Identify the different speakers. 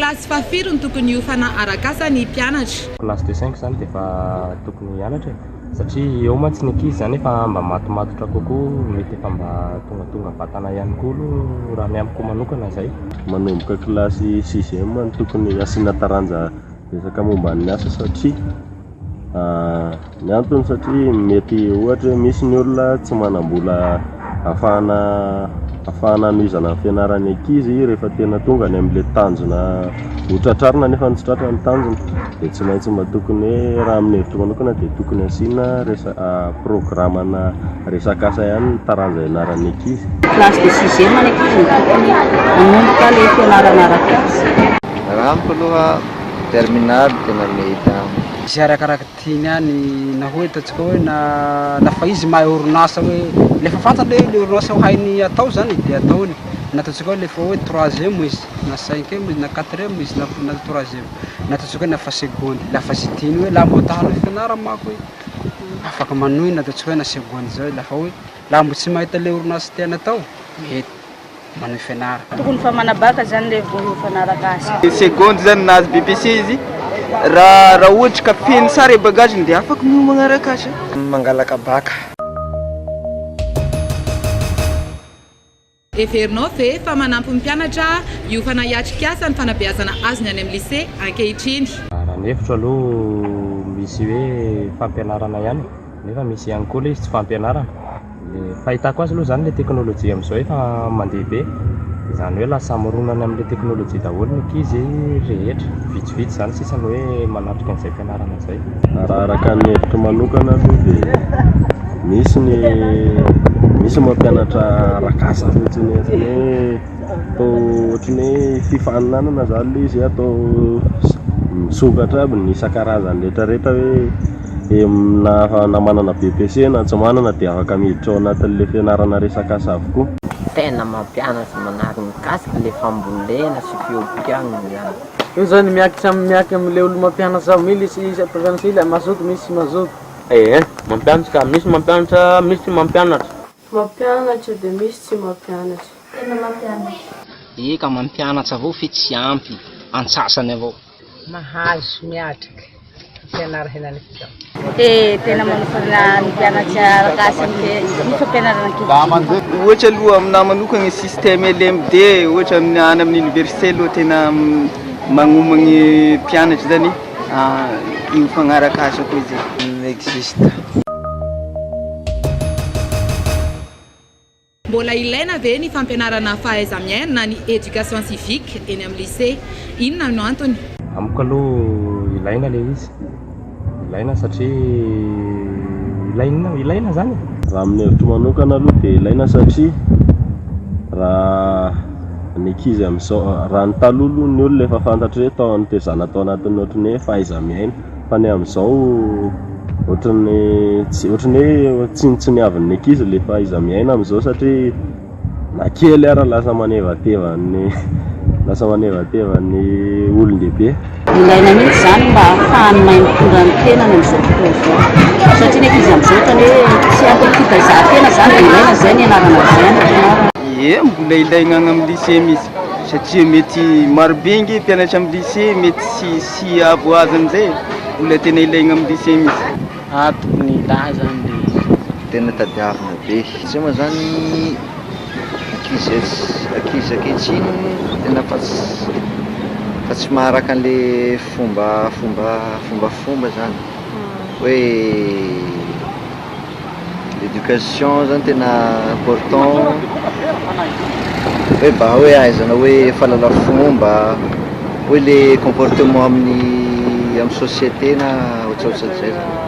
Speaker 1: kilasy fahafiry no tokony hiofana arak'asa ny mpianatra?
Speaker 2: Classe de cinq zany dia efa tokony hianatra e, satria eo mantsy ny ankizy zany efa mba matomatotra kokoa, mety efa mba tongatonga vatana ihany koa aloha raha ny amiko manokana zay.
Speaker 3: Manomboka kilasy sixième no tokony asiana taranja resaka momba ny asa satria ny antony satria mety ohatra hoe misy ny olona tsy manam-bola ahafahana ahafahana hanohizana ny fianaran'ny ankizy rehefa tena tonga any amin'ilay tanjona ho tratrarina nefa tsy tratra ny tanjona dia tsy maintsy mba tokony hoe raha amin'ny hevitro manokana dia tokony asiana resa- programme-na resaka asa ihany ny taranja ianaran'ny ankizy.
Speaker 4: Classe de sixième ny ankizy no tokony hanomboka ilay fianarana arak'asa.
Speaker 5: Raha amiko aloha terminale tena mety amiko.
Speaker 6: Izay arakaraka tiany ihany na hoe ataontsika hoe na na fa izy mahay orinasa hoe le efa fantany hoe le orinasa ho hainy atao zany de ataony, na ataontsika hoe le efa hoe troisième izy na cinquième izy na quatrième izy na na troisième na ataontsika hoe na fa seconde, la fa zay tiany hoe la mbo ta hanohy fianarana manko hoe afaka manohy na ataontsika hoe na seconde zay la fa hoe la mbo tsy mahita le orinasa tiany atao mety. manohy fianarana.
Speaker 7: Tokony fa mana bac zany le vao mifanaraka asa.
Speaker 8: Seconde zany nahazo BEPC izy, raha raha ohatra ka feno tsara e bagage-ny dia afaka miomagna arak'asa.
Speaker 9: Mangalaka bac.
Speaker 1: Heverinao ve fa manampy ny mpianatra hiofana hiatrika asa ny fanabeazana azony any amin'ny lycée ankehitriny?
Speaker 2: Raha ny hevitro aloha misy hoe fampianarana ihany nefa misy ihany koa ilay izy tsy fampianarana. Ny fahitako azy aloha izany ilay teknolojia amin'izao efa mandeha be, izany hoe lasa mirona any amin'ilay teknolojia daholo ny ankizy rehetra, vitsivitsy izany sisa ny hoe manatrika an'izay fianarana izay.
Speaker 3: Raha araka ny hevitro manokana aloha dia misy ny misy mampianatra arak'asa fotsiny ohatran'ny hoe atao ohatran'ny hoe fifaninanana izany ilay izy atao misokatra aby ny isan-karazany rehetra rehetra hoe Na na manana BEPC na tsy manana dia afaka miditra ao anatin'ilay fianarana resaka asa avokoa.
Speaker 10: Tena mampianatra manahaka mikasika le fambolena sy fiompiagna zany.
Speaker 11: Io zany miakitra miaky amle olo mampianatra ao misy izy ampianatra ila mazoto misy tsy mazoto. Ee mampianatra ka, misy mampianatra misy tsy mampianatra.
Speaker 12: Mampianatra dia misy tsy mampianatra.
Speaker 13: Tena mampianatra.
Speaker 14: Eka mampianatra avao fe tsy ampy, antsasany avao.
Speaker 15: Mahazo miatrika fianarana henaniky zao.
Speaker 7: Dia tena manofana ny mpianatra arak'asa ny fampianarana ankehitriny.
Speaker 8: Ohatra aloha aminahy manokana système LMD ohatra amin'ny any amin'ny université aloha tena magnomagny mpianatra zany mifagnaraka asa koa izy.
Speaker 9: Existe.
Speaker 1: Mbola ilaina ve ny fampianarana fahaiza-miaina na ny éducation civique eny amin'ny lycée? Inona no antony?
Speaker 2: Amiko aloha ilaina ilay izy, ilaina satria ilaina ilaina izany e.
Speaker 3: Raha amin'ny hevitro manokana aloha dia ilaina satria raha ny ankizy amin'izao, raha ny taloha aloha ny olona efa fantatra hoe tao nitezana tao anatin'ny ohatran'ny hoe fahaiza-miaina fa ny amin'izao ohatran'ny tsy ohatran'ny hoe tsinontsiniavin'ny ankizy ilay fahaiza-miaina amin'izao satria na kely ara lasa manevateva ny lasa manevateva ny olon-dehibe.
Speaker 4: Ilaina mihitsy izany mba ahafahany mahay mitondra ny tenany amin'izao tontolo izao satria ny ankizy amin'izao ohatran'ny hoe tsy ampy fitaizan-tena izany dia ilaina izay ny ianarana an'izay any am-pianarana.
Speaker 8: Ie, mbola ilaigna agny amin'ny lycée mihitsy satria mety marobe nge mpianatra amin'ny lycée mety tsy tsy avoazo amizay, mbola tena ilaigna amin'ny lycée mihitsy.
Speaker 14: Ah tokony hilaza zany le izy.
Speaker 5: Tena tadiavina be. Satria moa zany ankizy ankizy ankehitriny tena fa tsy fa tsy maharaka an'le fomba fomba fombafomba zany hoe l'éducation zany tena important hoe mba hoe ahaizana hoe fahalala fomba hoe le comportement amin'ny amin'ny société na ohatsaohatsan'izay zany.